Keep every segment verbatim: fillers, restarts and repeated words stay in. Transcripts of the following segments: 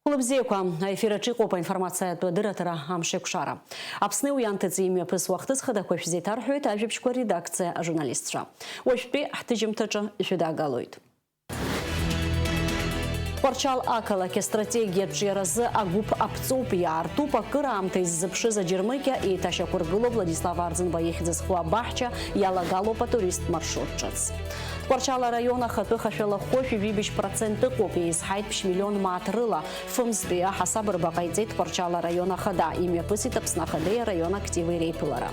Хәылбзиақәа, аефир аҿы иҟоуп аинформациатә адырраҭара Амшеикәшара. Аԥсни уи анҭыҵи имҩаԥысуа ахҭыс хадақәа шәзеиҭарҳәоит ажәабжьқәа редакциа ажурналистцәа. Уажәтәи ҳҭыжьымҭаҿы ишәыдаагалоит. Тҟәарчал ақалақь астратегиатә ҿиаразы агәыԥ аԥҵоуп, иаартуп акыраамҭа иззыԥшыз аџьармыкьа еиҭашьақәыргылоу Владислав Арӡынба ихьӡ зху абаҳча, иалагалоуп атуристтә маршрут ҿыц. Тҟәарчал араион ахатәы хашәалахәы шәи жәибжь процент ыҟоуп, еизҳаит ԥшь миллион мааҭ рыла. Фымзтәи аҳасабырба ҟаиҵеит Тҟәарчал араион ахада, имҩаԥысит Аԥсны Ахадеи араион активи реиԥылара.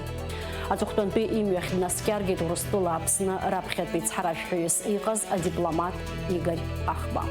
Аҵыхәтәантәи имҩахь днаскьаргеит Урыстәыла Аԥсны раԥхьатәи цҳаражәҳәаҩыс иҟаз адипломат Игорь Ахба.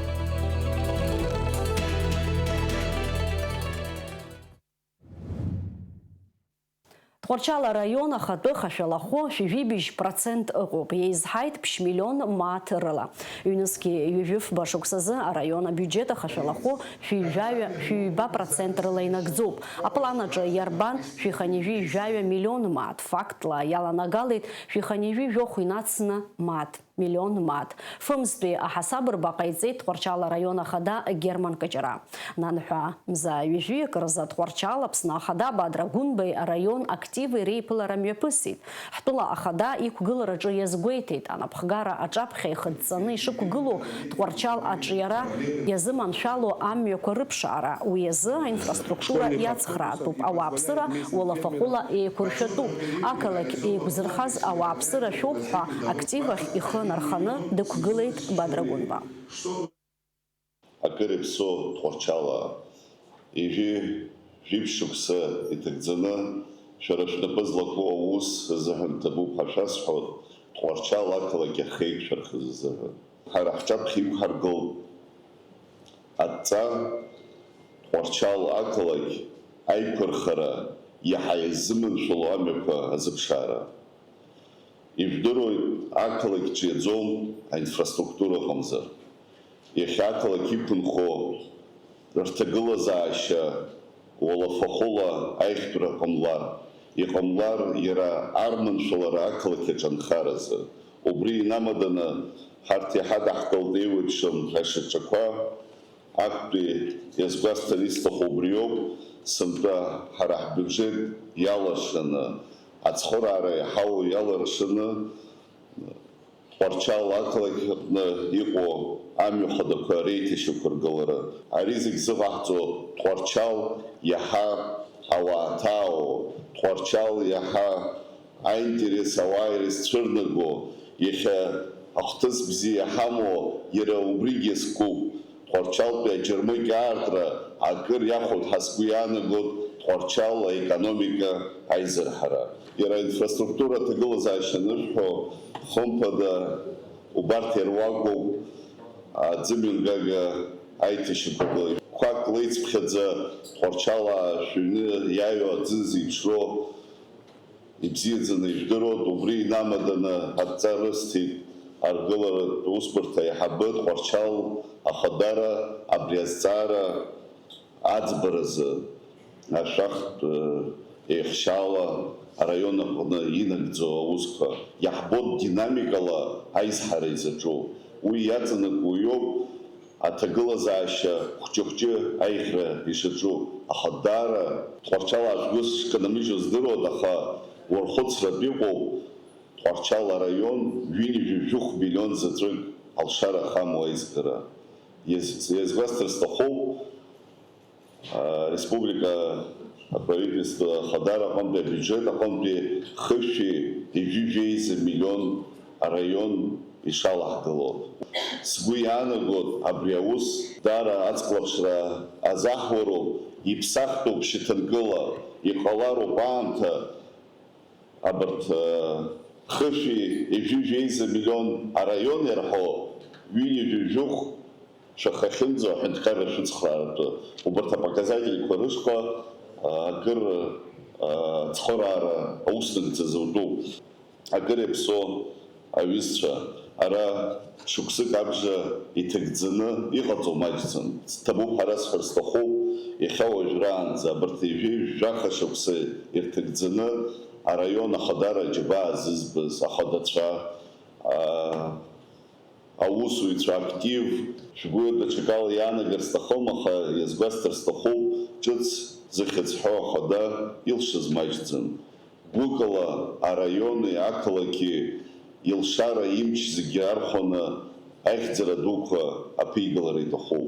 Тҟәарчал араион ахатәы хашәалахәы шәи жәибжь процент ыҟоуп, еизҳаит ԥшь миллион мааҭ рыла. Ҩнызқьи ҩажәи фба шықәсазы араион абиуџьет ахашәалахәы шәи жәаҩа, шәи ҩба процент рыла инагӡоуп. Аплан аҿы иарбан шәи хынҩажәи жәаҩа миллион мааҭ, фактла иаланагалеит шәи хынҩажәи жәохә инацны мааҭ миллион мааҭ. Фымзтәи аҳасабырба ҟаиҵеит Тҟәарчал араион ахада Герман Каҷара. Нанҳәа мза ҩажәи акы рзы Тҟәарчал Аԥсны ахада Бадра Гәынбеи араион активи реиԥылара мҩаԥысит. Ҳтәыла ахада иқәгылараҿы иазгәеиҭеит, анапхгара аҿаԥхьа ихыдҵаны ишықәгылоу Тҟәарчал аҿиара иазыманшәало амҩақәа рыԥшаара, уи азы аинфраструктура иацхраатәуп, ауааԥсыра уалафахәыла еиқәыршәатәуп, ақалақь еиқәзырхаз ауааԥсыра шәоуп ҳәа актив ахь ихы нарханы дықәгылеит Бадра Гәынба. Акыр иаԥсоу Тҟәарчалаа, ижәи жәиԥшь шықәса иҭагӡаны, шәара шәнапы злаку аус азыҳәан ҭабуп ҳәа шәасҳәоит, Тҟәарчал ақалақь ахеиқәшәырхыз азыҳәан. Ҳара ҳҿаԥхьа иқәҳаргылт адҵа, Тҟәарчал ақалақь аиқәырхара иаҳа иазыманшәало амҩақәа азыԥшаара. Ижәдыруеит, ақалақь ҿиаӡом, аинфраструктура ыҟамзар. Иахьа ақалақь иқәынхо рҭагылазаашьа уалафахәыла аиӷьтәра ҟамлар, иҟамлар иара арманшәалара ақалақь аҿы анхаразы. Убри инамаданы ҳарҭ иаҳа даҳкылт еиуеиԥшым ашьаҿақәа, актәи иазгәасҭар исҭаху убриоуп, сынтәа ҳара ҳбиуџьет иалыршаны, ацхыраара иаҳауа иалыршаны, Тҟәарчал ақалақь аҟны иҟоу амҩа хадақәа реиҭашьақәыргылара. Ари зегь зыҟаҳҵо Тҟәарчал иаҳа ауаа ҭаауа, Тҟәарчал иаҳа аинтерес ауаа ирызцәырнаго, иахьа ахҭыс бзиа иҳамоу иара убригьы иазкуп. Тҟәарчалтәи аџьармыкьа аартра акыр иахәоит ҳәа сгәы иаанагоит Тҟәарчал аекономика аизырҳара. Иара аинфраструктура аҭагылазаашьа анышәҳәо, хымԥада, убарҭ иаруакуп, аӡымҩангага аиҭашьақәыргылара. Қәак леицыԥхьаӡа Тҟәарчалаа шәыҩны иааиуа аӡы зеиԥшроу ибзиаӡаны ижәдыруеит, убри инамаданы адҵа рысҭеит аргыларатә усбарҭа аиҳабы Тҟәарчал ахадара абри азҵаара аӡбаразы ашәахтә, э, еихшьаала араион аҟны инагӡоу аусқәа. Иаҳбоит динамикала аизҳара изаҿу. Уи иаҵанакуа иоуп аҭагылазаашьа хәҷы-хәҷы аиӷьра ишаҿу. Аха даара Тҟәарчалаа шәгәы шканамыжьуа здыруеит, аха уархәыцратә иҟоуп Тҟәарчал араион ҩынҩажәи жәохә миллион заҵәык алшара ахамоу аизгара. Иаз-, иазгәасҭар сҭахуп, а, республика аправительство ахадара аҟынтәи абиуџьет аҟынтәи хышәи ҩажәи жәеиза миллион араион ишалаҳгыло. Сгәы иаанагоит, абри аус даара аҵклаԥшра азаҳуароуп, иԥсахтәуп шьаҭанкыла, иҟалароуп аамҭа, абарҭ, э, хышәи ҩажәи жәеиза миллион араион иарҳәо ҩынҩажәи жәохә шәахахьынӡа аҳәынҭқарра шәыцхрааратәы. Убарҭ апоказательқәа рышҟа, э, акыр, э, цхыраара аус нагӡазутәуп. Акыр иаԥсоу аҩызцәа, ара шықәсык абжа иҭагӡаны иҟаҵоу маҷӡам. Ҭабуп ҳәа расҳәар сҭахуп, иахьа уажәраанӡа абарҭ ҩажәи жәаха шықәса ирҭагӡаны араион ахадара аџьабаа зызбаз ахадацәа, аа, аусзуҩцәа актив, шәгәы даҽакала иаанагар сҭахым, аха иазгәасҭар сҭахуп, ҿыц зыхьӡ ҳәо ахада илшаз маҷӡам. Гәыкала араиони ақалақьи илшара имч зегьы архәаны, аихьӡара дуқәа аԥигалара иҭахуп.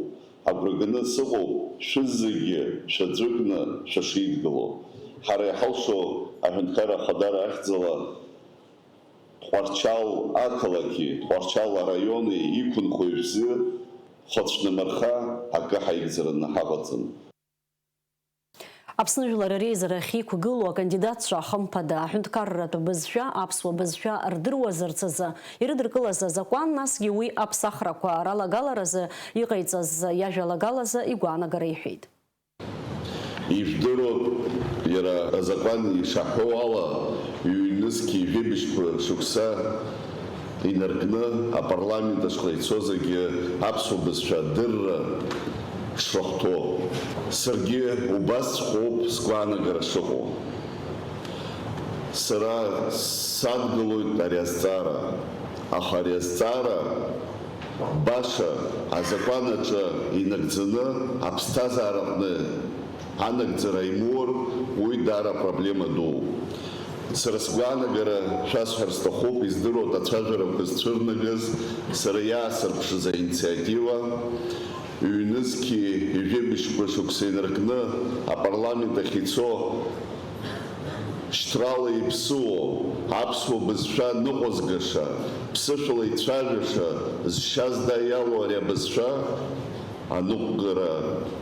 Агәра ганы сыҟоуп, шәызегьы шәаӡәыкны шәышидгыло. Ҳара иҳалшо аҳәынҭқарра ахадара ахьӡала Тҟәарчал ақалақьи Тҟәарчал араиони иқәынхо ижәзы хәацәнамырха акы ҳаигӡараны ҳаҟаӡам. Аԥсны Жәлар Реизара ахьиқәгылоу акандидатцәа, хымԥада, аҳәынҭқарратә бызшәа, аԥсуа бызшәа рдыруазарц азы ирыдыркылаз азакәан, насгьы уи аԥсахрақәа ралагаларазы иҟаиҵаз иажәалагалазы игәаанагара иҳәеит. Ижәдыруа, иара азакәан ишаҳәо ала, ҩнызқь ҩажәи быжьқәа шықәса инаркны апарламент ашҟа ицозаргьы аԥсуа бызшәа адырра шрыхәҭоу. Саргьы убасҵәҟьоуп сгәаанагара шыҟоу. Сара садгылоит ари азҵаара, аха ари азҵаара баша азакәан аҿы инагӡаны аԥсҭазаараҟны анагӡара имоур, уи даара апроблема дууп. Сара сгәаанагара шәасҳәар сҭахуп, издыруа ацәажәарақәа зцәырнагаз сара иаасырԥшыз аинициатива, ҩнызқьи ҩажәи быжьқәа шықәса инаркны апарламент ахь ицо, шьҭрала иԥсыуоу, аԥсуа бызшәа ныҟәызгаша, ԥсышәала ицәажәаша, зшьа зда иалоу ари абызшәа аныҟәгара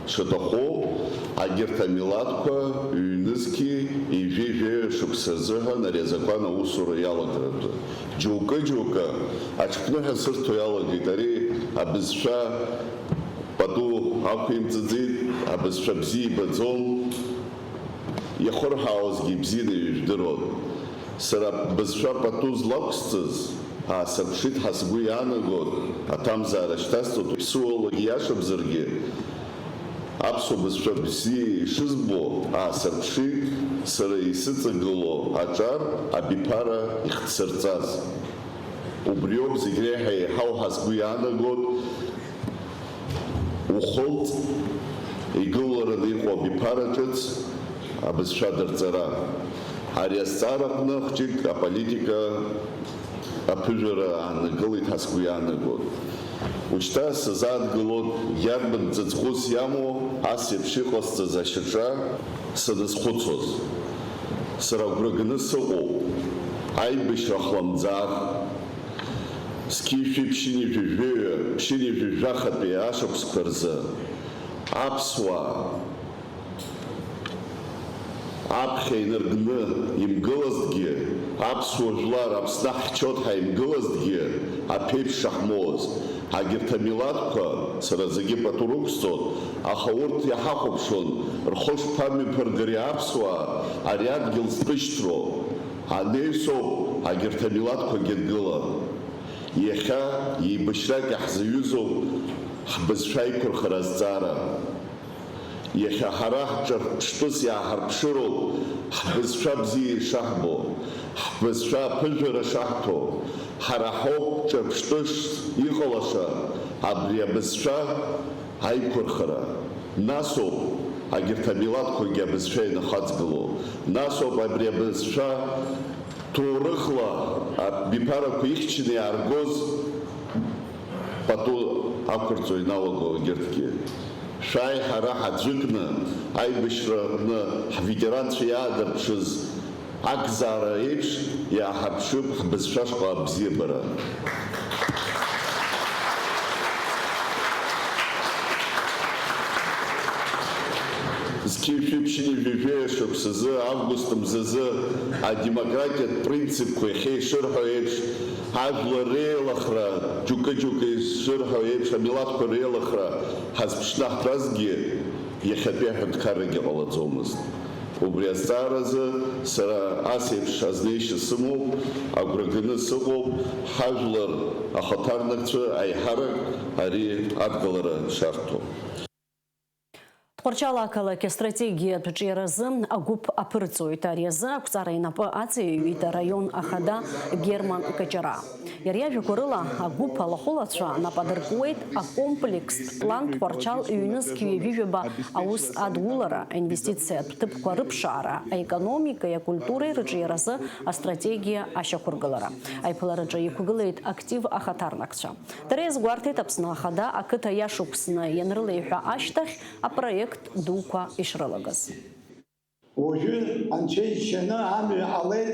шаҭаху, агьырҭ амилаҭқәа ҩнызқьи ҩажәи жәаҩа шықәса рзыҳәан ари азакәан аусура иалагаратәы. Џьоукы-џьоукы аҽԥныҳәа сырҭо иалагеит, ари абызшәа пату ақәимҵыӡеит, абызшәа бзиа ибаӡом. Иахырҳәаауазгьы ибзианы ижәдыруан. Сара бызшәа пату злақәсҵаз аасырԥшит ҳәа сгәы иаанагон, аҭамзаара шьҭасҵоит, ԥсуалагьы иашамзаргьы, аԥсуа бызшәа бзиа ишызбо аасырԥшит сара исыҵагылоу аҿар абиԥара ихҭсырҵаз. Убриоуп зегь реиҳа еиҳау ҳәа сгәы иаанагон. Ухылҵ, игылараны иҟоу абиԥара ҿыц абызшәа дырҵара. Ари азҵаараҟны хәҷык аполитика аԥыжәара ааннакылеит ҳәа сгәы иаанагон. Ушьҭа сазааҭгылоит, иарбан ҵыҵӷәыс иамоу ас еиԥш иҟасҵаз ашьаҿа саназхәыцуаз. Сара агәра ганы сыҟоуп, аибашьра хлымӡаах, зқьи жәшәи ԥшьынҩажәи жәаҩа, ԥшьынҩажәи жәахатәи ашықәсқәа рзы аԥсуаа аԥхьа инаркны имгылазҭгьы, аԥсуа жәлар Аԥсны ҳхьчоит ҳәа имгылазҭгьы, аԥеиԥш шаҳмоуаз, агьырҭ амилаҭқәа сара зегьы пату рықәсҵоит, аха урҭ иҳахәаԥшуан, рхы шԥамҩаԥыргари аԥсуаа ари адгьыл зтәышьҭроу? Анеи соуп агьырҭ амилаҭқәагьы дгылан. Иахьа еибашьрак иаҳзаҩызоуп ҳбызшәа аиқәырхара азҵаара. Иахьа ҳара ҳҿырԥштәыс иааҳарԥшыроуп ҳбызшәа бзиа ишаҳбо, ҳбызшәа аԥыжәара шаҳҭо. Ҳара ҳоуп ҿырԥштәыс иҟалаша абри абызшәа аиқәырхара. Насоуп агьырҭ амилаҭқәагьы абызшәа инахаҵгыло. Насоуп абри абызшәа ҭоурыхла абиԥарақәа ихьчаны иааргоз пату ақәырҵо иналаго егьырҭгьы. Шәааи ҳара ҳаӡәыкны аибашьраҟны ҳветеранцәа иаадырԥшыз акзаара еиԥш иааҳарԥшып ҳбызшәа шҟа абзиабара. Зқьи жәшәи ԥшьынҩажәи жәаҩа шықәсазы, август мзазы, адемократиатә принципқәа иахьа ишырҳәо еиԥш, ажәлар реилахра, џьоукы-џьоукы ишырҳәо еиԥш, амилаҭқәа реилахра ҳазԥшны ҳтәазҭгьы, иахьатәи аҳәынҭқаррагьы ҟалаӡомызт. Убри азҵааразы сара ас еиԥш азнеишьа сымоуп, агәра ганы сыҟоуп, ҳажәлар ахаҭарнакцәа аиҳарак ари адгылара шарҭо. Тҟәарчал ақалақь астратегиатә ҿиаразы агәыԥ аԥырҵоит. Ари азы ақәҵара инапы аҵаиҩит араион ахада Герман Каҷараа. Иара иажәақәа рыла, агәыԥ алахәылацәа нап адыркуеит акомплекстә план Тҟәарчал ҩнызқь ҩажәижәаба аус адулара, аинвестициатә ҭыԥқәа рыԥшаара, аекономикеи акультуреи рыҿиаразы астратегиа ашьақәыргылара. Аиԥылараҿы иқәгылеит актив ахаҭарнакцәа. Дара иазгәарҭеит Аԥсны Ахада ақыҭа иашықәсны ианрылеиҳәа ашьҭахь апроект дуқәа ишрылагаз. Уажәы Анцәа иџьшьаны амҩа ҟалеит,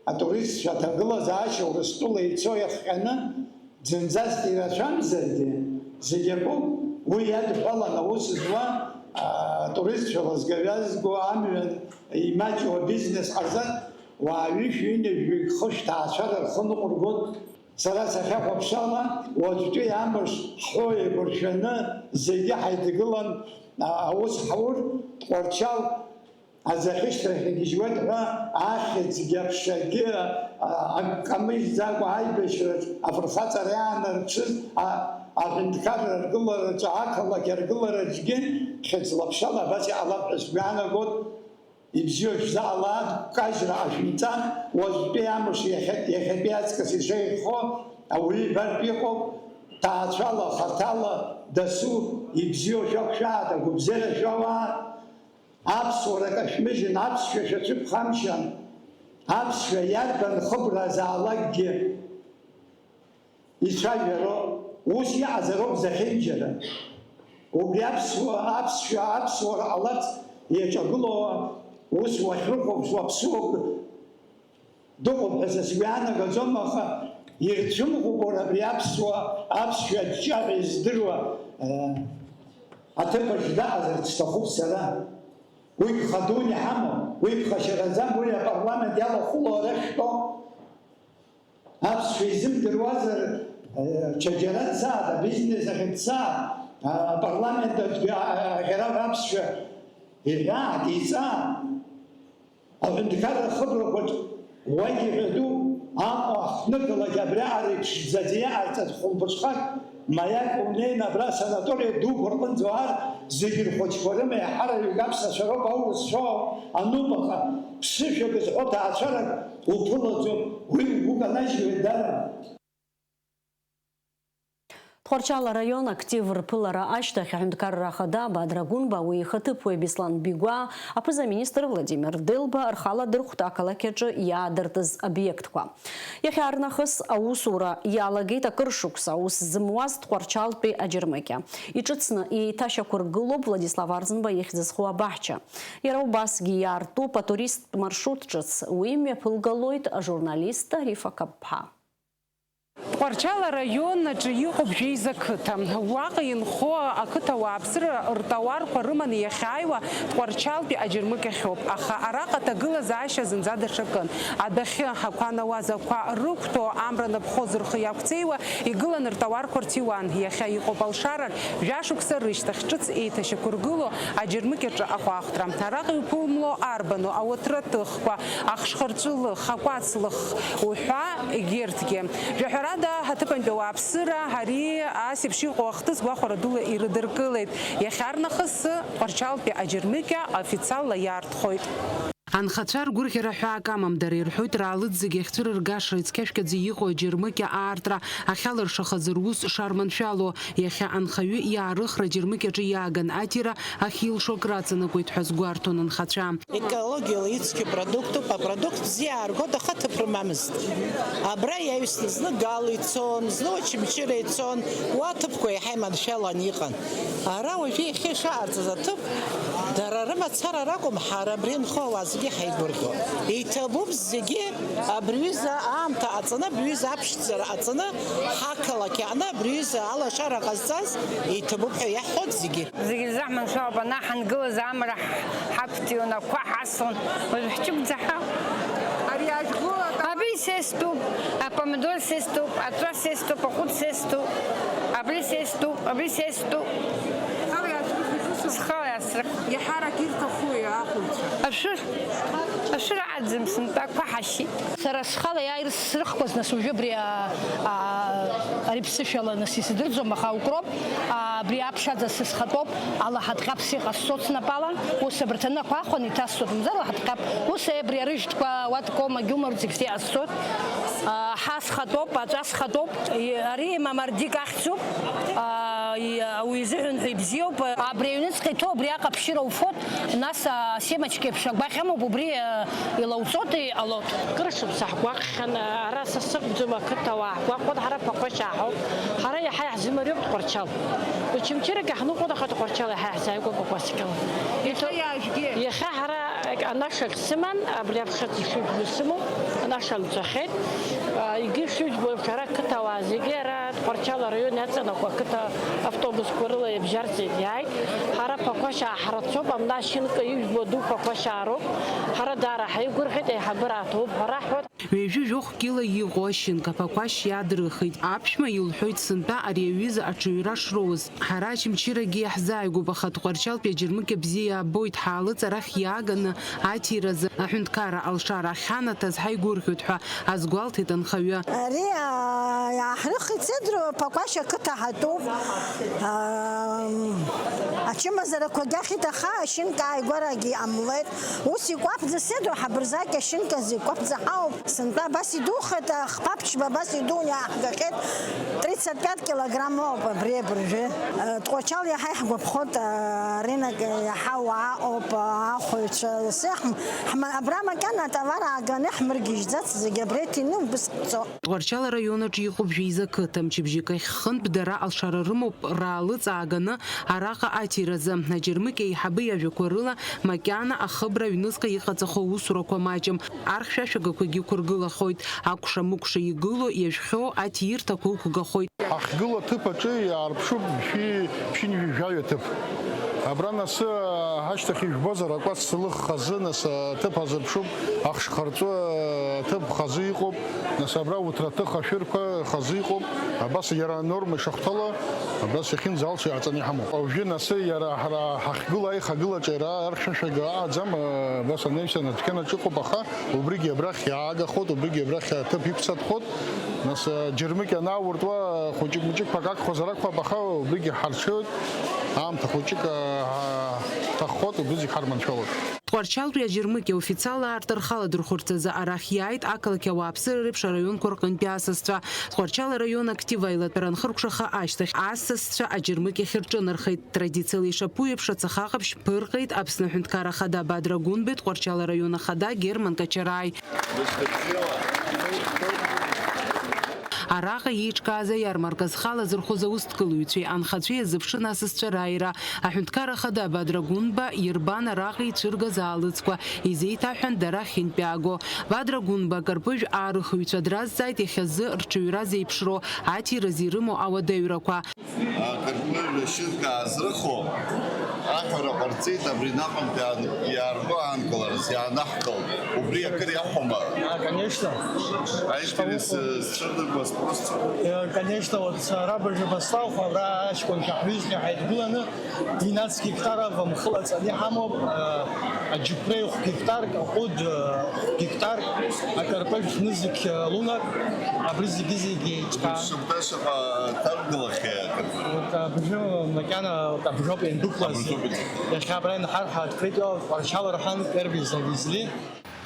атуристцәа аҭагылазаашьа Урыстәыла ицо иахҟьаны, зынӡаск ирацәамзаргьы, зегь акоуп, уи иадҳәалан аус зуа, атуристцәа лазга-ҩазго, амҩа имаҷу абизнес ҟарҵан, уаа ҩышәи ҩынҩажәаҩык хышә ҭаацәара рхы ныҟәыргоит. Сара сахьахәаԥшуала, уаҵәтәи амш ҳҳәо еиқәыршәаны зегьы ҳаидгылан, а, аус ҳаур, Тҟәарчал аӡахьышьҭрахь игьежьуеит ҳәа, ахьӡгьы аԥшагьы, а, акы ҟамыжьӡакәа аибашьраҿ афырхаҵара иаанарԥшыз, а, аҳәынҭқарра аргылараҿы, ақалақь аргылараҿгьы хьыӡла-ԥшала абас иҟалап ҳәа сгәы иаанагоит. Ибзиоу шәзаалааит, кажьра ашәымҵан, уажәтәи амш иахьа-, иахьатәи аҵкыс ишеиӷьхо ауаҩы ибартә иҟоуп, ҭаацәала, хаҭала, дасу, ибзиоу шәақәшәааит, агәабзиара шәоуааит. Аԥсуара кашәмыжьын, аԥсшәа шәацәыԥхамшьан, аԥсшәа иарбан хыбразаалакгьы ицәажәароуп, ус иҟазароуп зехьынџьара. Убри аԥсуа, аԥсшәа, аԥсуара ҟаларц иаҿагылоу ус уахьрыхәаԥшуа аԥсуак дыҟоуп ҳәа са сгәы иаанагаӡом, аха ирцәымӷуп уара абри аԥсуа, аԥсшәа аҿҿаҳәа издыруа, э, аҭыԥаҿ даҟазарц сҭахуп сара. Уи ԥха дуны иҳамоу, уи ԥхашьараӡам, уи апарламент иалахәылоу ара шәтәоуп. Аԥсшәа изымдыруазар, э, ҽаџьара дцааит, абизнес ахь дцааит, а, апарламент аҿгьы, а, аӷьараҳәа аԥсшәа иҳәааит, иҵааит. Аҳәынҭқарра хыбрақәаҿ уагьы ҳәатәуп, Аҟәа ахҭнықалақь абриаҟара иԥшӡаӡа иҟарҵаз хәылбыҽхак, маиак унеин абра санаториа дуқәа рҟынӡа уаар, зегьы рхәыҷқәа рыма еиҳараҩык аԥсацәа роуп, аурысцәа ануп, аха ԥсышәак зҳәо ҭаацәарак уԥылаӡом, уи угәы канажьуеит дара. Тҟәарчал араион актив рԥылара ашьҭахь аҳәынҭқарра ахада Бадра Гәынба, уи ихаҭыԥуаҩ Беслан Бигәаа, аԥыза-министр Владимир Делба рхала дырхәт ақалақь аҿы иаадыртыз обиектқәа. Иахьарнахыс аусура иалагеит акыр шықәса аус зымуаз Тҟәарчалтәи аџьармыкьа. Иҿыцны еиҭашьақәыргылоуп Владислав Арӡынба ихьӡ зху абаҳча. Иара убасгьы иаартуп атуристтә маршрут ҿыц. Уи мҩаԥылгалоит ажурналист Рифа Каԥԥа. Тҟәарчал араион аҿы иҟоуп жәеиза қыҭа. Уаҟа инхо ақыҭа уааԥсыра ртауарқәа рыманы иахьааиуа Тҟәарчалтәи аџьармыкьахьоуп. Аха араҟа аҭагылазаашьа зынӡа даҽакын. Адәахьы ақәа анауаз ақәа рықәҭәо, амра напхо зырхы иақәцеиуа, игылан ртауарқәа рҭиуан. Иахьа иҟоуп алшарак, жәашықәса рышьҭахь ҿыц еиҭашьақәыргыло аџьармыкьаҿы ахәаахәҭра. Араҟа иуԥылмло арбану, ауаҭраҭыхқәа, ахшхырҵәылых, акәацлых уҳәа, егьырҭгьы. Жәаҳәарада, аҭыԥантәи ауааԥсыра ари ас еиԥш иҟоу ахҭыс гәахәара дула ирыдыркылеит. Иахьарнахыс Тҟәарчалтәи аџьармыкьа официалла иаартхоит. Анхацәа ргәырӷьара ҳәаак амам, дара ирҳәоит, раалыҵ зегьы ахьцәырыргаша ицқьашәқьаӡа иҟоу аџьармыкьа аартра ахьалыршахаз рус шарманшәало. Иахьа анхаҩы иаарыхра аџьармыкьаҿы иааган аҭира ахьилшо акраҵанакуеит ҳәа азгәарҭон анхацәа. Екологиала ицқьоу продуктуп, апродукт бзиа ааргоит, аха ҭыԥ рымамызт. Абра иаҩсны зны Гал ицон, зны Очамчыра ицон, уа аҭыԥқәа еиҳа иманшәалан иҟан. Ара уажәы иахьа ишаҟарҵаз аҭыԥ, дара рымацара ракәым, ҳара абри инхо ауаа зегьы ҳаигәырӷьо. Иҭабуп зегьы, абри ҩыза аамҭа ҟаҵаны, абри ҩыза аԥшӡара ҟаҵаны, ҳақалақь аҟны абри ҩыза алашара ҟазҵаз иҭабуп ҳәа иаҳҳәоит зегьы. Зегьы рзаҳманшәалоуп, ана ҳангылаз амра ҳ-, ҳақәҵиуан, ақәа ҳасуан, уажә ҳҷыгәӡа ҳауп. Ари ашәгәыла Абри сестәуп, апомидор сестәуп, аҵәа сестәуп, аҟәыд сестәуп, абри сестәуп, абри сестәуп. Схала иаасгәыдкылеит усура. Схала иаасгәыдкылеит. Иаҳарак ирҭахуи ахәылцәа? Ашәыр, ашәыр аӡым сынтәақәа ҳашьит. Сара схала иааир срыхқәаз, нас уажәы абри, а, а, ари ԥсышәала нас исдырӡом, аха укроуп, а, абри аԥшаӡа сысхатәоуп, алаҳатҟьаԥс иҟасҵоит снапала, ус абарҭ анақәа ахәан иҭасҵоит, мамзар алаҳатҟьаԥ, ус абри арыжәтәқәа, уаткома, гьумар зегь иҟасҵоит, а, ҳа схатәоуп, аҵәа схатәоуп, и-, ари мамардик ахьӡуп, а, и-, уи изыҳәан ҳәа ибзиоуп, абри аҩныҵҟа иҭоу абри аҟаԥшьыра уфоит, нас асемочка еиԥш агәаӷь амоуп, убри, а, илауҵоит, иҟалоит. Кыр шықәса ҳгәаҟхьан, ара са сакәӡам, ақыҭауаа ҳгәаҟуан, ҳара Ԥақәашь ҳауп, ҳара иаҳа иаҳзымариоуп Тҟәарчал. Очамчырагьы ҳныҟәон, аха Тҟәарчал иаҳа иаҳзааигәоуп агәаскьала. Иахьа иаажәгьы? Иахьа ҳара анашагь сыман, абри аԥхьаӡ ишыжәбо сымоуп, анаша нҵәахьеит. А, егьи шыжәбо еиԥш, ара ақыҭауаа зегьы ара Тҟәарчал араион иаҵанакуа ақыҭа автобусқәа рыла иабжьарҵеит, иааит. Ҳара Ԥақәашь ҳрацәоуп, амна ашьынка ижәбо ду Ԥақәашь роуп. Ҳара даара ҳаигәырӷьеит, аиҳабыра аҭоуп ҳәа раҳҳәоит. Ҩажәи жәохә кьыла иҟоу ашьынка Ԥақәашь иадырхит. Аԥшәма илҳәоит сынтәа ари аҩыза аҽаҩра шроуз. Ҳара Очамчырагьы иаҳзааигәоуп, аха Тҟәарчалтәи аџьармыкьа бзиа иаабоит, ҳаалыҵ арахь иааганы аҭиразы, аҳәынҭқарра алшара ахьанаҭаз ҳаигәырӷьоит ҳәа азгәалҭеит анхаҩы. Ари, аа, иааҳрыхит, Седру Ԥақәашь ақыҭа ҳатәуп. Аа, ачымазарақәагьы ахьыҭаха, ашьынка ааигәарагьы иҟамлеит. Ус икәаԥӡа, Седру, ҳабырзаки ашьынка зегь кәаԥӡа ҳауп. Сынтәа абас идухеит, ахԥа ԥшьба абас идуны иааҳгахьеит, тридцать пять килограмм ауп абри абыржәы. Тҟәарчал иаҳа иаҳгәаԥхоит, арынок иаҳа уаа ыҟоуп, ахәаҩцәа, асы ҳм-, ҳма-, абра макьана атовар ааганы ҳмыргьежьӡац, зегь абра иҭины убыс ҳцо. Тҟәарчал араион аҿы иҟоуп жәеиза қыҭа, мчыбжьык ахь хынтә дара алшара рымоуп, раалыҵ ааганы араҟа аҭиразы. Аџьармыкьа еиҳабы иажәақәа рыла, макьана ахыбра аҩныҵҟа иҟаҵахо аусурақәа маҷым. Архьшәашәагақәагьы ықәыргылахоит, акәша-мыкәша игылоу иажәхьоу аҭиирҭақәа ықәгахоит. Ҳахьгылоу аҭыԥ аҿы иаарԥшуп шәи ԥшьынҩажәи жәаҩа ҭыԥ. Абра насы ҳашьҭахь ижәбозар, акәац лых хазы, нас аҭыԥ азырԥшуп, ахшхарҵәы аҭыԥ хазы иҟоуп, нас абра уҭраҭых ашәырқәа хазы иҟоуп, абас иара анорма ишахәҭала, абас иахьынӡалшо иааҵаны иҳамоуп. Уажәы насы иара ҳара ҳахьгылоу аихагылаҿы иара архьшәашәага аҟаӡам, абас анаҩсан адәқьанаҿ ыҟоуп, аха убригьы абрахь иаагахоит, убригьы абрахь аҭыԥ иқәсатәхоит. Нас, џьармыкьа анаауртуа, хәыҷык-мыҷык ԥак агхозар акәхап, аха убригьы ҳарҽеиуеит, аамҭа хәыҷык, аа, ҳҭаххоит, убри зегь ҳарманшәалоит. Тҟәарчалтәи аџьармыкьа официалла аартра рхаладырхәырц азы арахь иааит ақалақь ауааԥсыра реиԥш араионқәа рҟынтәи асасцәа. Тҟәарчал араион актив аилатәара анхыркәшаха ашьҭахь, асасцәа аџьармыкьахь рҿынархеит. Традициала ишаԥу еиԥш, ацаха ҟаԥшь ԥырҟеит Аԥсны Аҳәынҭқарра Ахада Бадра Гәынбеи, Тҟәарчал араион ахада Герман Качараи. Араҟа еиҿкааз аиармарка зхала зырхәыз аусҭгылаҩцәеи анхацәеи азыԥшын асасцәа рааира. Аҳәынҭқарра Ахада Бадра Гәынба ирбан араҟа ицәыргаз аалыҵқәа, изеиҭаҳәан дара ахьынтәиааго. Бадра Гәынба акарпыжә аарыхыҩцәа дразҵааит иахьазы рҽаҩра зеиԥшроу, аҭираз ирымоу ауадаҩрақәа. Акырпыжә ашьынка аазрыхо аҳәара ҟарҵеит, абри наҟынтәи иаан-, иаарго аанкыларц иаанаҳкылт. Убри акыр иахәома? А, конечно. Аинтерес, э, зцәырнагоз просто. Э, конечно, вот, э, ара абыржәы баслахә, абра аҷкәынцәа ҳҩызцәа ҳаидгыланы, двенадцать гектар ава мхы лаҵаны иҳамоуп, э, аџьықәреи хә гектар, аҟәыд, э, хә гектар, акарпыжә хнызқь, э, лунак, абри зегьы-зегьы еиҿкаан. Шықәса шаҟа ҭаргылахьеи акыр? Вот, абыржәы макьана, вот, абжоуп иандәықәлаз. Абжоуп. Иахьа абра инҳарҳа открытие Тҟәарчал рҳәан, первый завезли.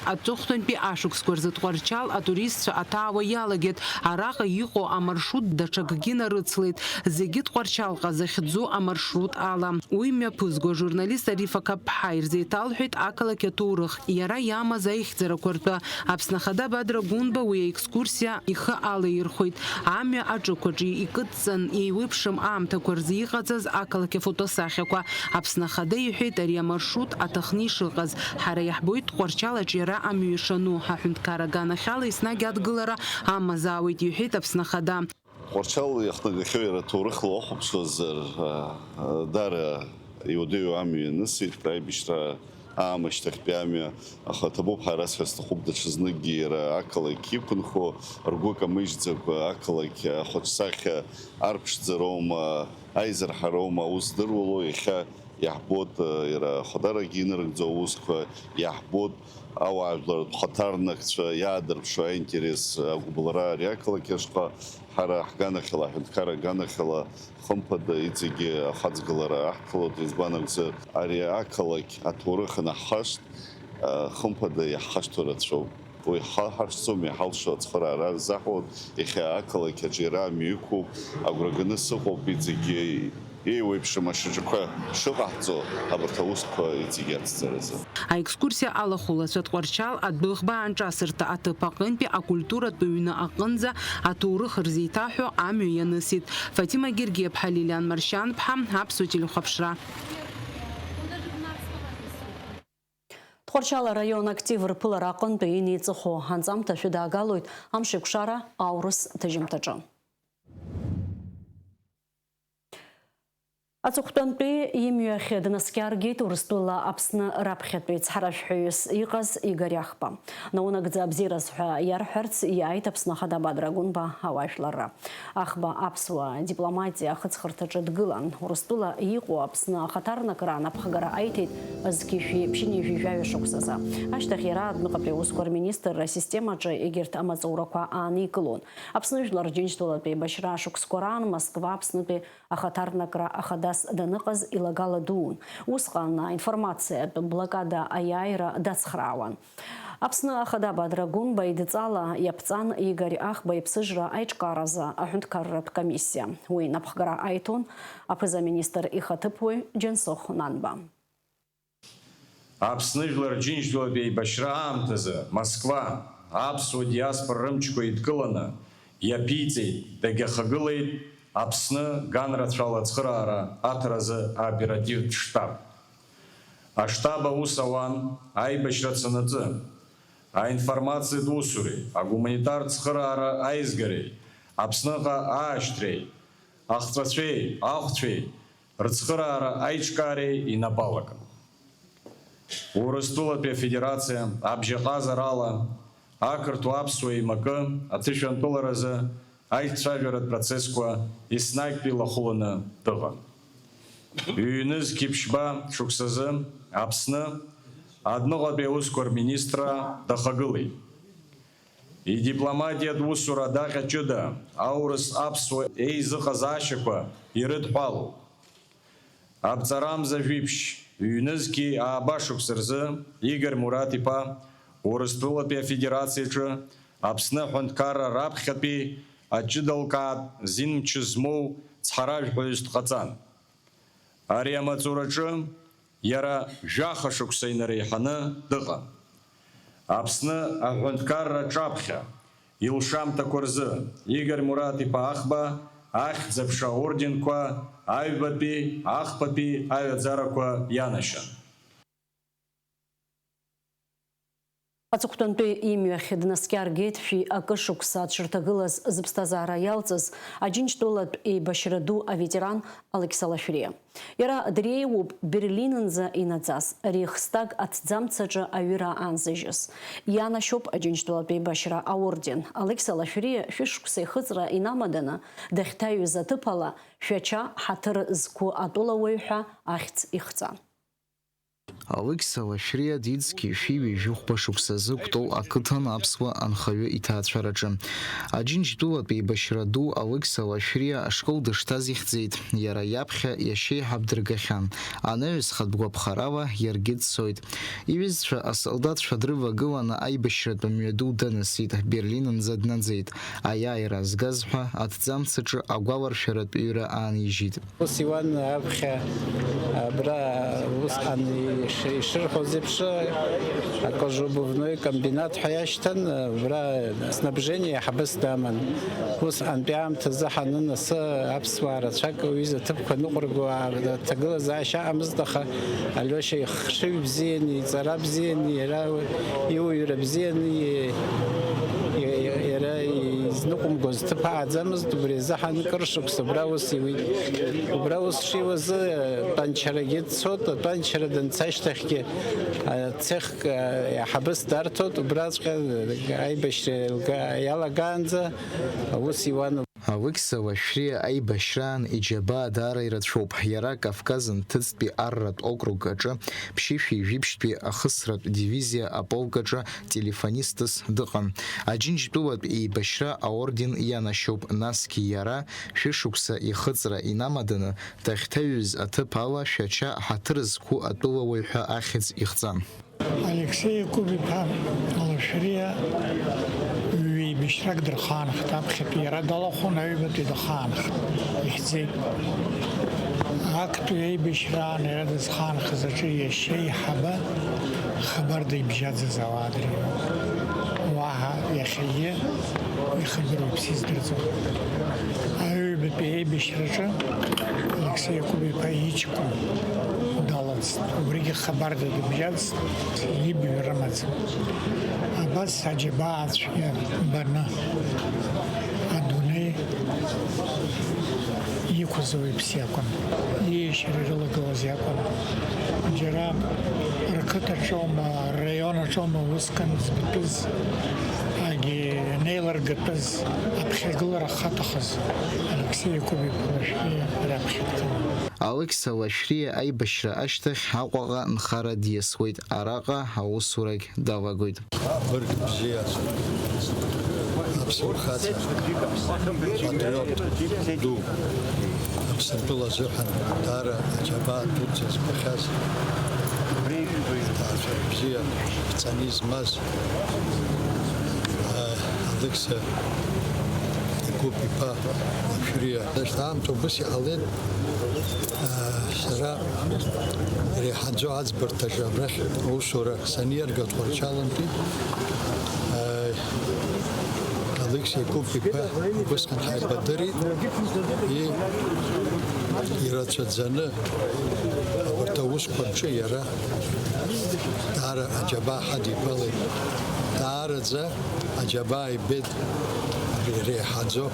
Аҵыхәтәантәи ашықәсқәа рзы Тҟәарчал атуристцәа аҭаауа иалагеит. Араҟа иҟоу амаршрут даҽакгьы нарыцлеит, зегьы Тҟәарчалҟа захьӡу амаршрут ала. Уи мҩаԥызго ажурналист Ариф Ақаԥҳа ирзеиҭалҳәеит ақалақь аҭоурых, иара иамаз аихьӡарақәа ртәы. Аԥсны Ахада Бадра Гәынба уи аекскурсиа ихы алаирхәеит. Амҩа аҿықәаҿы икыдҵан, еиуеиԥшым аамҭақәа рзы иҟаҵаз ақалақь афотосахьақәа. Аԥсны Ахада иҳәеит ари амаршрут аҭахны ишыҟаз. Ҳара иаҳбоит Тҟәарчал аҿиара амҩа ишану. Ҳаҳәынҭқар аганахьала еснагь адгылара амазаауеит, иҳәеит Аԥсны Ахада. Тҟәарчал иахнагахьоу иара ҭоурыхла уахәаԥшуазар, а, а, даара иуадаҩу амҩа ианысит, аибашьра аамышьҭахьтәи амҩа, аха ҭабуп, ҳара сҳәар сҭахуп даҽазныкгьы иара ақалақь иқәынхо, ргәы камыжьӡакәа ақалақь ахәаҿсахьа арԥшӡароума, аизырҳароума аус здыруало, иахьа Иаҳбоит, э, иара ахадарагьы инарыгӡо аусқәа, иаҳбоит ауаажәларратә хаҭарнакцәа иаадырԥшуа аинтерес, агәыбылра ари ақалақь ашҟа. Ҳара ҳганахьала, аҳәынҭқарра аганахьала, хымԥада, иҵегьы ахаҵгылара аҳҭалоит, избан акәзар, ари ақалақь аҭоурых анаҳхашҭ, э, хымԥада иаҳхашҭуа рацәоуп. Уи ҳа ҳашцом, иҳалшо ацхыраара рзаҳуан, иахьа ақалақь аҿы иара амҩа иқәуп, агәра ганы сыҟоуп, иҵегьы еиуеиԥшым ашьаҿақәа шыҟаҳҵо абарҭ аусқәа иҵегьы ацҵаразы. Аекскурсиа алахәылацәа Тҟәарчал адәыӷба аанҿасырҭа аҭыԥ аҟынтәи акультуратә ҩны аҟынӡа аҭоурых рзеиҭаҳәо амҩа ианысит. Фатима Гергиаԥҳа, Лилиан Маршьанԥҳа, Аԥсуа телехәаԥшра. Тҟәарчал араион актив рԥылара аҟынтәи инеиҵыху анҵамҭа шәыдаагалоит Амшеикәшара аурыс ҭыжьымҭаҿы. Аҵыхәтәантәи имҩахь днаскьаргеит Урыстәыла Аԥсны раԥхьатәи цҳаражәҳәаҩыс иҟаз Игорь Ахба. Наунагӡа абзиараз ҳәа иарҳәарц иааит Аԥсны Ахада Бадра Гәынба ауаажәларра. Ахба аԥсуа дипломатиа ахыҵхырҭаҿы дгылан. Урыстәыла иҟоу Аԥсны ахаҭарнакра анапхгара аиҭеит зқьи жәшәи ԥшьынҩажәи жәаҩа шықәсазы. Ашьҭахь иара адәныҟатәи аусқәа рминистрра асистемаҿы егьырҭ амаҵурақәа ааникылон. Аԥсны Жәлар Џьынџьтәылатә еибашьра ашықәсқәа раан Москва Аԥснытәи ахаҭарнакра ахадас даныҟаз илагала дуун. Усҟан аинформациатә блокада аиааира дацхраауан. Аԥсны Ахада Бадра Гәынба идҵала иаԥҵан Игорь Ахба иԥсыжра аиҿкааразы аҳәынҭқарратә комиссиа. Уи напхгара аиҭон аԥыза-министр ихаҭыԥуаҩ Џьансыхә Нанба. Аԥсны Жәлар Џьынџьтәылатә еибашьра аамҭазы Москва аԥсуа диаспора рымчқәа еидкыланы иаԥиҵеит, дагьахагылеит Аԥсны ганрацәала ацхыраара аҭаразы аоперативтә штаб. Аштаб аус ауан аибашьра цанаҵы, аинформациатә усуреи, агуманитартә цхыраара аизгареи, Аԥсныҟа аашьҭреи, ахҵәацәеи ахәцәеи рыцхыраара аиҿкаареи инапы алакын. Урыстәылатәи Афедерациа абжьаҟазарала ақырҭуа-аԥсуа еимакы аҭышәантәыларазы аиҿцәажәаратә процессқәа еснагьтәи илахәыланы дыҟан. Ҩ-нызқь ԥшьба шықәсазы Аԥсны адәныҟатәи аусқәа рминистрра дахагылеит. Идипломатиатә усура адаҟьа ҷыда аурыс-аԥсуа еизыҟазаашьақәа ирыдҳәалоуп. Аԥҵарамза жәиԥшь ҩнызқьи ааба шықәса рзы Игорь Мураҭ-иԥа Урыстәылатәи Афедерациаҿы Аԥсны аҳәынҭқарра раԥхьатәи аҷыдалкаатә зин мчы змоу цҳаражәҳәаҩыс дҟаҵан. Ари амаҵураҿы иара жәаха шықәса инареиҳаны дыҟан. Аԥсны аҳәынҭқарра аҿаԥхьа илшамҭақәа рзы Игорь Мураҭ-иԥа Ахба ахьӡ-аԥша аорденқәа аҩбатәи, ахԥатәи аҩаӡарақәа ианашьан. Аҵыхәтәантәи имҩахь днаскьаргеит шәи акы шықәса дшырҭагылаз зыԥсҭазаара иалҵыз Аџьынџьтәылатә еибашьра ду аветеран Алықьса Лашәриа. Иара дреиуоуп Берлинынӡа инаӡаз, Рейхстаг аҭӡамцаҿы аҩыра аанзыжьыз. Ианашьоуп Аџьынџьтәылатә еибашьра аорден. Алықьса Лашәриа шәышықәса ихыҵра инамаданы дахьҭаҩыз аҭыԥ ала Шәача ҳаҭыр зқәу атәылауаҩ ҳәа ахьӡ ихҵан. Алықьса Лашәриа Дицки шәи ҩажәи хәба шықәсазы Кәтол ақыҭан аԥсуа анхаҩы иҭаацәараҿы. Аџьынџьтәылатә еибашьра ду Алықьса Лашәриа ашкол дышҭаз ихьӡеит. Иара иаԥхьа иашьеиҳаб дыргахьан. Анаҩс хатә гәаԥхарала иаргьы дцоит. Иҩызцәа асолдаҭцәа дрывагыланы аибашьратә мҩаду данысит, Берлинынӡа днаӡеит. Аиааира згаз ҳәа аҭӡамцаҿы агәаларшәаратә ҩра аанижьит. Ус иуан аԥхьа, абра усҟан иш-, ишырҳәоз еиԥш, акожообувной комбинат ҳәа иашьҭан, абра снабжение ҳабыс даман. Усҟантәи аамҭазы ҳанын асы аԥсуаа рацәак уҩыза ҭыԥқәа ныҟәырго, а-, аҭагылазаашьа ыҟамызт, аха Алиоша ихшыҩ бзиан, иҵара бзиан, иара иуаҩра бзиан, и-, и-, иара изныҟәымгоз ҭыԥ ааӡамызт, убри азы ҳан кыр шықәса убра ус иуит. Убра ус шиуазы, тәанчарагьы дцот, атәанчара данца ашьҭахьгьы, а, цехк, а, ҳабыс дарҭот, убраҵәҟьа аибашьра иалга-, иалагаанӡа ус иуан. Алықьса Лашәриа аибашьраан иџьабаа даара ирацәоуп. Иара Кавказ нҭыҵтәи арратә округ аҿы ԥшьышәи жәибжьтәи ахысратә дивизиа аполк аҿы телефонистс дыҟан. Аџьынџьтәылатә еибашьра аорден ианашьоуп, насгьы иара шәышықәса ихыҵра инамаданы дахьҭаҩыз аҭыԥ ала Шәача ҳаҭыр зқәу атәылауаҩ ҳәа ахьӡ ихҵан. Алексеи Якуб-иԥа Лашәриа ҩеибашьрак дырхаанхеит, аԥхьатәи иара далахәын, аҩбатәи дахаанхеит, ихьӡеит. Актәи аибашьраан иара дызхаанхаз аҿы иашьа еиҳабы хабарда ибжьаӡыз ауаа дреиуан. Уаҳа иахьагьы ихагьы рыҩԥс издырӡом. Аҩбатәи аибашьраҿы Алексеи Якуб-иԥа иҷкәын далаӡт, убригьы хабарда дыбжьаӡт, ибаҩ рымаӡам. Абас аџьабаа цәгьа баны адунеи иқәыз уаҩԥс иакәын, ииашьара ирылагылаз иакәын. Џьара рқыҭаҿоума, рраион аҿоума усҟан збатәыз, агьи анеилыргатәыз, аԥхьагылара ахаҭахыз Алексеи Якуб-иԥа Лашәриа раԥхьа дгылан. Алықьса Лашәриа аибашьра ашьҭахь Аҟәаҟа нхара диасуеит, араҟа аусурагь далагоит. Бырг бзиа, аԥсуа хаҵа, патриот ду, Аԥсынтәыла азыҳәан даара аџьабаа дуӡӡа збахьаз, аҭаацәара бзиа ԥҵаны измаз, а, Алықьса Якуб-иԥа Лашәриа. Значит, аамҭа убыс иҟалеит, а, сара иреиҳаӡоу аӡбарҭаҿы абрахь аусура саниарга Тҟәарчалантәи, а, Алықьса Якуб-иԥа убысҟан ҳаибадырит, и-, ирацәаӡаны абарҭ аусқәа рҿы иара даара аџьабаа ҳадигалеит. Даараӡа аџьабаа ибеит, иреиҳаӡоу,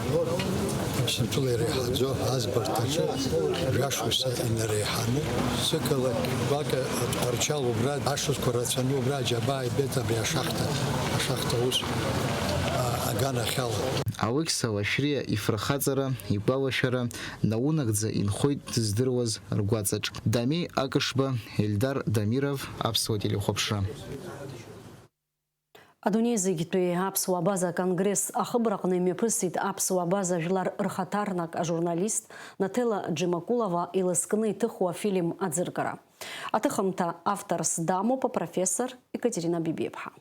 Аԥсынтәыла иреиҳаӡоу аӡбарҭаҿы жәашықәса инареиҳаны, сықалақь Бака Тҟәарчал убра ашықәсқәа рацәаны убра аџьабаа ибеит абри ашахта, ашахта аус, а, аганахьала. Алықьса Лашәриа ифырхаҵара, игәалашәара наунагӡа инхоит дыздыруаз ргәаҵаҿ. Дамеи Акышба, Ельдар Дамиров, Аԥсуа телехәаԥшра. Адунеи зегьтәи аԥсуа абаза конгресс ахыбраҟны имҩаԥысит аԥсуа абаза жәлар рхаҭарнак ажурналист Наҭела Џьамакулова илызкны иҭыху афильм аӡыргара. Аҭыхымҭа авторс дамоуп апрофессор Екатерина Бибиаԥҳа.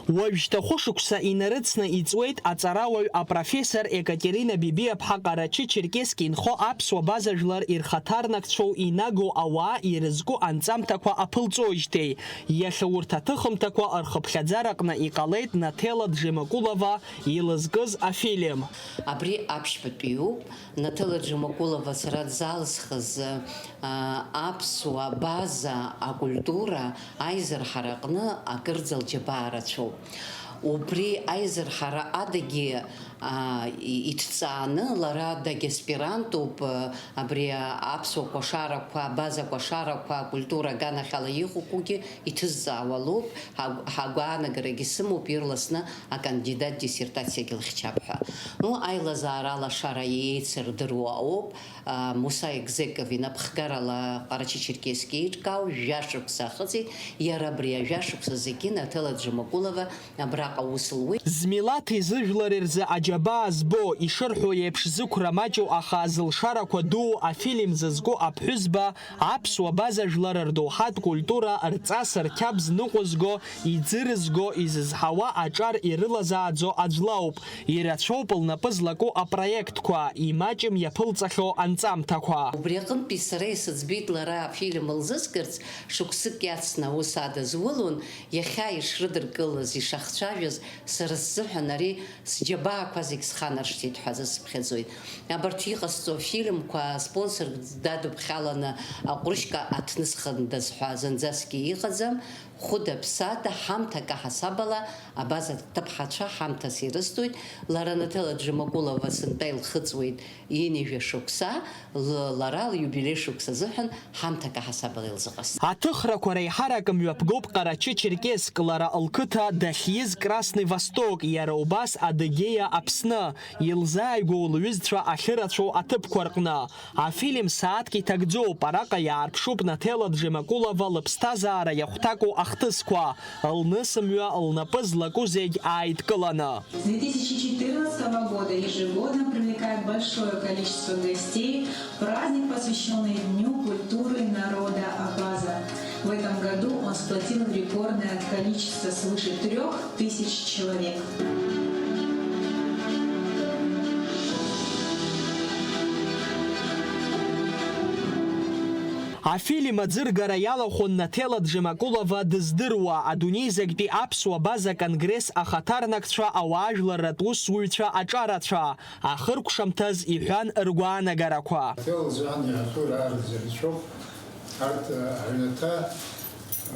Уажәшьҭа хәышықәса инарыцны иҵуеит аҵарауаҩ апрофессор Екатерина Бибиаԥҳа Ҟарачы-Черкесск инхо аԥсуа база жәлар ирхаҭарнакцәоу инаго ауаа ирызку анҵамҭақәа аԥылҵоижьҭеи. Иахьа урҭ аҭыхымҭақәа рхыԥхьаӡараҟны иҟалеит Наҭела Џьамакулова илызкыз афильм. Абри аԥшьбатәиуп, Наҭела Џьамакулова сара дзалсхыз, аа, аԥсуа база акультура аизырҳара аҟны акырӡа лџьабаа рацәоуп. Убри аизырҳара адагьы, аа, и-, иҭҵааны, лара дагьаспирантуп, абри аԥсуа кәашарақәа, абаза кәашарақәа акультура аганахьала иҟақәоугьы иҭызҵаауа лоуп, ҳагә-, ҳагәаанагарагьы сымоуп ирласны акандидат диссертациагьы лыхьчап ҳәа. Ну, аилазаара алашара еицырдыруа ауп. Муса Егзеков инапхгарала Ҟарачы-Черкесск еиҿкаау жәашықәса ахыҵит, иара абри ажәашықәса зегьы Наҭела Џьамакулова абраҟа аус луеит. Змилаҭи зыжәлари рзы аџьабаа збо, ишырҳәо еиԥш, зықәра маҷу, аха зылшарақәа дуу афильм зызку аԥҳәызба аԥсуа база жәлар рдоуҳатә культура рҵас рқьабз ныҟәызго, иӡырызго, изызҳауа аҿар ирылазааӡо аӡә лоуп. Ирацәоуп лнапы злаку апроектқәа, имаҷым иаԥылҵахьоу анҵамҭақәа. Убри аҟынтәи сара исыӡбеит лара афильм лзызгарц, шықәсык иацны аус адызулон, иахьа ишрыдыркылаз, ишахцәажәаз, сара сзыҳәан ари сџьабаақәа Зегь сханаршҭит ҳәа азы сыԥхьаӡоит. Абарҭ иҟасҵо афильмқәа спонсорк дадуԥхьаланы аҟәрышька аҭнысхындаз ҳәа зынӡаскгьы иҟаӡам. Хәыда-ԥсада, ҳамҭак аҳасабала, абаза аҭыԥҳацәа ҳамҭас ирысҭоит. Лара Наҭела Џьамакулова сынтәа илхыҵуеит ҩынҩажәа шықәса, л-, лара лиубилеи шықәса азыҳәан ҳамҭак аҳасабала илзыҟасҵеит. Аҭыхрақәа реиҳарак мҩаԥгоуп Ҟарачы-Черкесск, лара лқыҭа дахьиз Красный Восток, иара убас Адыгеиа Аԥсны, илзааигәоу лҩызцәа ахьырацәоу аҭыԥқәа рҟны. Афильм сааҭк иҭагӡоуп, араҟа иаарԥшуп Наҭела Џьамакулова лыԥсҭазаара иахәҭаку ахҭысқәа, лнысымҩа, лнапы злаку зегь ааидкыланы. С две тысячи четырнадцатого года ежегодно привлекает большое количество гостей праздник, посвящённый Дню культуры народа Абаза. В этом году он сплотил рекордное количество свыше трёх тысяч человек. Афильм аӡыргара иалахәын Наҭела Џьамакулова дыздыруа, адунеи зегьтәи аԥсуа-абаза конгресс ахаҭарнакцәа, ауаажәларратә усзуҩцәа аҿарацәа, ахыркәшамҭаз иҳәан ргәаанагарақәа. Наҭела лзыҳәан иаҳәатәу раараӡа рацәоуп. Арҭ, э, аҩнаҭа,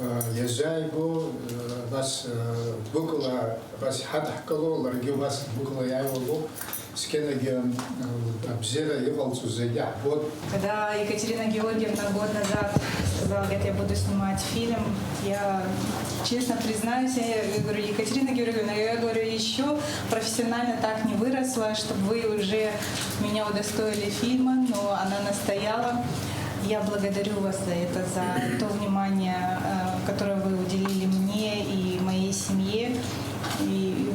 э, иазааигәоу, э, абас, э, гәыкала абас иҳадҳкыло, ларгьы убас гәыкала иааиуа ыҟоуп. Зқьынагьы, э, абзиара иҟалҵо зегьы ҳбоит. Когда Екатерина Георгиевна год назад сказала, говорит: «Я буду снимать фильм», я, честно признаюсь, я говорю: «Екатерина Георгиевна, я, говорю, ещё профессионально так не выросла, чтобы вы уже меня удостоили фильма», но она настояла. Я благодарю вас за это, за то внимание, э, которое вы уделили мне и моей семье. И,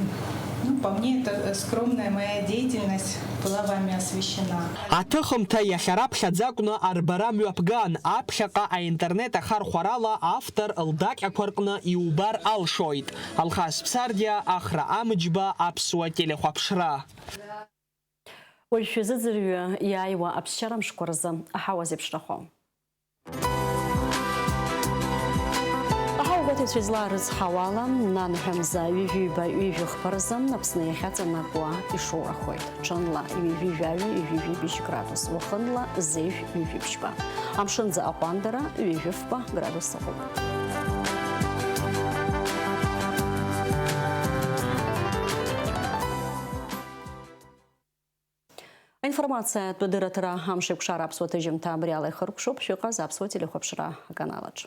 ну, по мне, это скромная моя деятельность была вами освящена. Аҭыхымҭа иахьа раԥхьаӡа акәны арбара мҩаԥган, аԥхьаҟа аинтернет ахархәарала автор лдаҟьақәа рҟны иубар алшоит. Алхас Ԥсардиа, Ахра Амыџьба, Аԥсуа телехәаԥшра. Уажә шәазыӡырҩы иааиуа аԥсшьара мшқәа рзы аҳауа зеиԥшрахо. Аҳауагәаҭаҩцәа излаарыцҳауала, нанҳәа мза ҩажәиба ҩажәихԥа рзы Аԥсны иахьаҵанакуа ишоурахоит. Ҽынла ҩажәи жәаҩа, ҩажәи жәибжь градус, уахынла зежә ҩажәи ԥшьба. Амшын аӡы аҟәандара ҩажәи фба градус ыҟоуп. Аинформациатә дырраҭара «Амшеикәшара» аԥсуа ҭыжьымҭа абри ала ихыркәшоуп, шәыҟаз аԥсуа телехәаԥшра аканалаҿ.